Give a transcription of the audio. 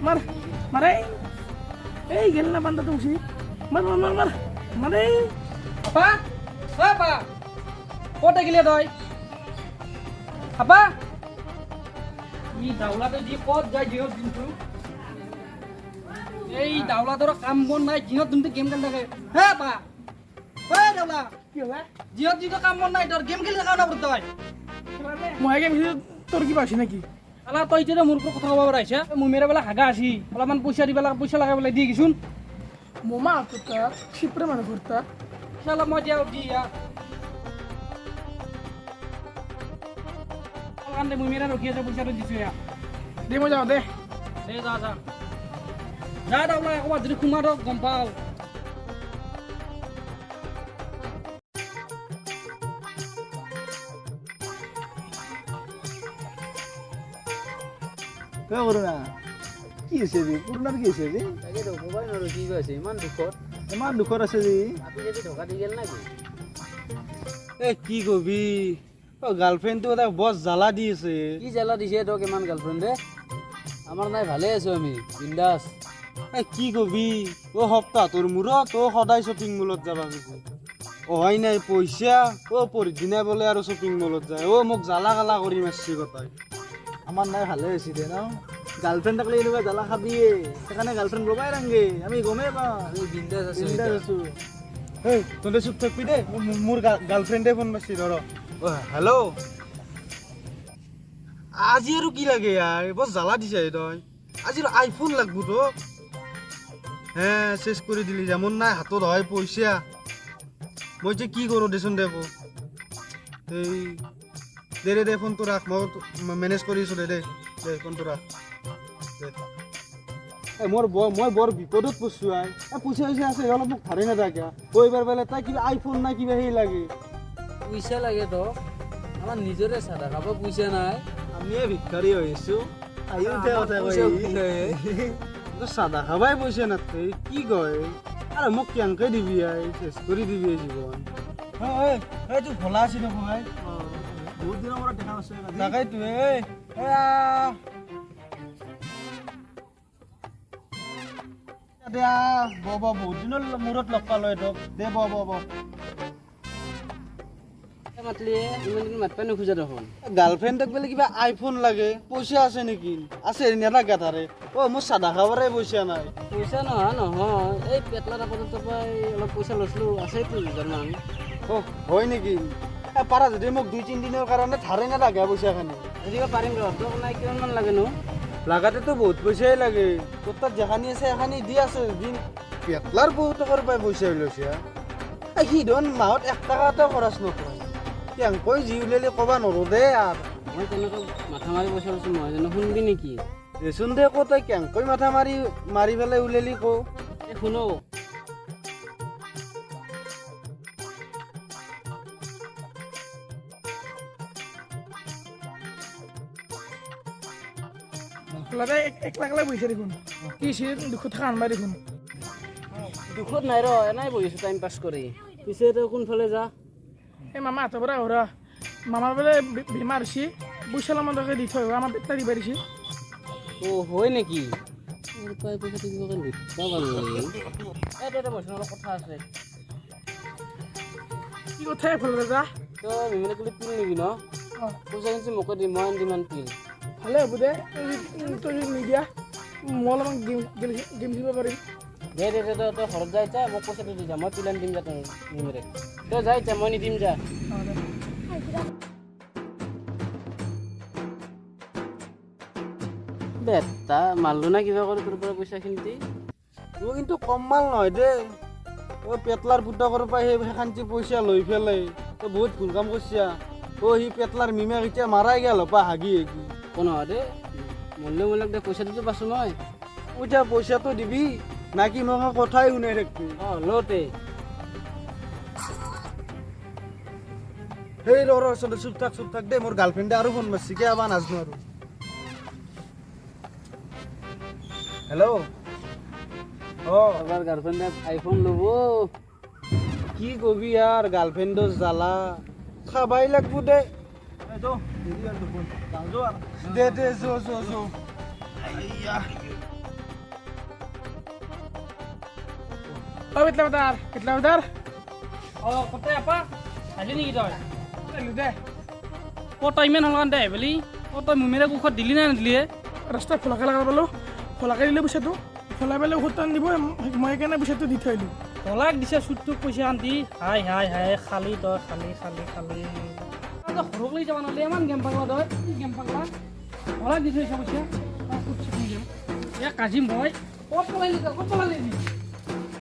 মাৰ মাৰে। এই গেল না বান্দাটো উঠি। মাৰ মাৰ মাৰ মাৰ মাৰে। আপা, অ আপা, ক'ত গেলি তই? আপা, ই দাউলাটো যি ক'ত যায় দিনত দিনটো। এই দাউলাটোৰ কাম বন নাই, দিনত দিনটো গেম খেলি থাকে। হে আপা, ঐ দাউলা, কি হ'লে? দিনত দিনটো কাম বন নাই তোৰ, গেম খেলি থাকা না তই? মই গেম খেলি তোৰ কিবা হৈছে নেকি? আলা তই এতিয়া মোৰ ওপৰত কথা ক'ব পৰা আহিছা। মোৰ মেৰে বোলে হাগা আছি, অলপমান পইচা দিব লাগে, পইচা লাগে বোলে দি গিছোন। মোমা তোৰ তাত চিপৰে মানুহ ঘৰ তাত। চালা মই দিয়া দি দে, মই মেৰা ৰখি আছে, পইচাটো দিছো এয়া। দে মই যাওঁ দে। দে যা যা যা দাউলা, ক'ৰবাত যদি সোমা তই গম পাওঁ। কৰোণা কি হৈছে যে? কৰোণাৰ কি হৈছে যে? তাকেতো ক'বাই নোৱাৰো কি হৈছে, ইমান দুখত। ইমান দুখত আছে যে। আপি যদি ধোকা দি গেল নেকি? এ কি কবি, অ গাৰ্লফ্ৰেণ্ডটো এটা বৰ জ্বালা দি আছে। কি জ্বালা দিছে তোক ইমান গাৰ্লফ্ৰেণ্ডে? আমাৰ নাই, ভালে আছো আমি, বিন্দাছ। এ কি কবি, অ সপ্তাহটোৰ মূৰত অ সদায় শ্বপিং মলত যাবা খুজি, অহাই নাই পইচা। অ পৰহিদিনা বোলে আৰু শ্বপিং মলত যায়। অ মোক জ্বালা কালা কৰি মাৰছি গোটাই। আমাৰ নাই, ভালে হৈছে দে ন। গাৰ্লফ্ৰেণ্ড থাকিলে এনেকুৱা জ্বালা খাবিয়ে, সেইকাৰণে গাৰ্লফ্ৰেণ্ড ল'বাই নালাগে, আমি গমেই পাওঁ। আমি বিন্দাছ আছো। বিন্দাছ আছো। হেই তহঁতে চুপ থাকবি দেই, মোৰ গাৰ্লফ্ৰেণ্ডে ফোন মাৰছি ধৰ। অ হেল্ল', আজি আৰু কি লাগে ইয়াৰ, বৰ জ্বালা দিছে তই। আজি আৰু আইফোন লাগব তোক? হে চেচ কৰি দিলি যা, মোৰ নাই হাতত হয় পইচা। মই যে কি কৰোঁ দেচোন দে কো। এই দে দে দে ফোনটো ৰাখ, মই মেনেজ কৰি আছোঁ। দে দে দে ফোনটো ৰাখ দে। এ মোৰ মই বৰ বিপদত পৰিছোঁ I. এ পইচা চইচা আছে অলপ মোক ধাৰে নাথাকে। অ এইবাৰ বোলে তাই কিবা আইফোন নাই কিবা সেই লাগে। পইচা লাগে তোক? আমাৰ নিজৰে চাদা খাব পইচা নাই। আমিয়ে ভিক্ষাৰী হৈ আছো, আহি উঠে কথা কয়। চাদা খাবাই পইচা নাথাকে কি কয় আৰু মোক কেনেকৈ দিবি I, চেচ কৰি দিবি এই জীৱন। এইটো ভোলা আছে দেখোন ভাই, বহুত দিনৰ মূৰত দেখা পাইছো। তাকেইতো। এই দে ব ব, বহুত দিনৰ মূৰত লগ পালো এইটোক। দে ব ব ব। মাতলি ইমান দিন মাতবা নোখোজা দেখোন। গাৰ্লফ্ৰেণ্ডক বোলে কিবা আইফোন লাগে, পইচা আছে নেকি? আছে নেলাগে তাৰে। অ মোৰ চাদা খাবৰে পইচা নাই। পইচা নহয় নহয়, এই পেটলাৰ আপাতত পৰাই অলপ পইচা লৈছিলো, আছেতো দুজনমান। অ হয় নেকি? এ পাৰা যদি মোক 2-3 দিনৰ কাৰণে ধাৰে নালাগে পইচাখিনি। দিব পাৰিম ৰ, তোক নাই কিমানমান লাগেনো? লাগাতেতো বহুত পইচাই লাগে। তোৰ তাত যেখানি আছে সেইখানি দি আছে দিন। পেটলাৰ বহুত টকাৰ পৰাই পইচা লৈছে। সি দেখোন মাহত 1 টকা এটাও খৰচ নকৰে। কেনেকৈ যি উলিয়ালি ক'বা নোৱাৰো দেই আৰু। মই তেনেকৈ মাথা মাৰি পইচা লৈছোঁ, মই জানো শুনবি নেকি? দেচোন দে ক, তই কেনেকৈ মাথা মাৰি মাৰি পেলাই উলিয়ালি ক। এই শুনো, দাদা একলা একলা বহিছে দেখোন, কি হৈছে? দুখত থকা আনবা দেখোন। দুখত নাই ৰ, এনেই বহিছোঁ টাইম পাছ কৰি। পিছে তই কোনফালে যা? এই মামাহঁতৰ পৰা আহোঁ। মামা বোলে বেমাৰ হৈছে, পইচা অলপমান টকা দি থৈ আমাৰ পেটলা দিব দিছে। অ হয় নেকি? তোৰ পৰাই পইচাটো কিবাকৈ লুটিব পাৰোঁ। এই দে বচোন, অলপ কথা আছে। কি কথা ভোলা দাদা? তই বিভিন্ন কিলো পিল নিবি ন? পইচা কিন্তু মোকে দি, মই আনি দিম পিল। ভালে হ'ব দে, তই যদি নিদিয়া মই অলপমান গেম গেম খেলিব পাৰিম। দে দে দে, তই ঘৰত যাই যা, মোক পইচাটো দি যা, মই পিল আনি দিম যা। তই নিমিৰে তই যাই যা, মই নিদিম যা। বেটা মাৰলো না কিবা কৰি তোৰ পৰা পইচাখিনি দি? মই কিন্তু কম মাল নহয় দেই। অ পেটলাৰ পুতকৰ পৰা সেই সেইখানটি পইচা লৈ পেলাই তই বহুত ভুল কাম কৰিছা। অ সি পেটলাৰ মিমেক এতিয়া মাৰাই গেল হপা হাগি হাগি। একো নহয় দেই, মৰলেও মৰলাক দে, পইচাটোতো পাইছোঁ মই। পইচা পইচাটো দিবি নাকি মই কথাই শুনাই থাকবি? অ লওঁতে। সেই ৰ ৰ চুপ থাক চুপ থাক দেই, মোৰ গাৰ্লফ্ৰেণ্ডে আৰু ফোন মাৰছি, কিয় বা নাজনো আৰু। হেল্ল', অ এবাৰ গাৰ্লফ্ৰেণ্ডে আইফোন ল'ব। কি কবি আৰু গাৰ্লফ্ৰেণ্ডৰ জ্বালা, খাবাই লাগব দে। দে দে, যো যো যো। অ বেটলা বেটাৰ, বেটলা বেটাৰ। অ কতে আপা আহিলি নেকি তই? আহিলো দে। অ তই ইমান হ'ল দে আহিবলি। অ তই মুমেৰে কুখত দিলি নে নিদিলি? ৰাস্তাত ভোলাকে লগাই পালোঁ, ভোলাকে দিলোঁ পইচাটো। ভোলাই পেলাই ঔষধ আনি দিব, মই সেইকাৰণে পইচাটো দি থৈ আহিলোঁ। ভোলাক দিছে চুটটোক পইচা আনতি। হাই হাই হাই, খালি তই, খালি খালি খালি। তই ঘৰক লৈ যাব নহ'লে, ইমান গেম পাগলা তই, কি গেম পাগলা। ভোলাক দি থৈছ পইচা। এ কাজিম ভাই, ক'ত পলাইলি তই? ক'ত পলালি?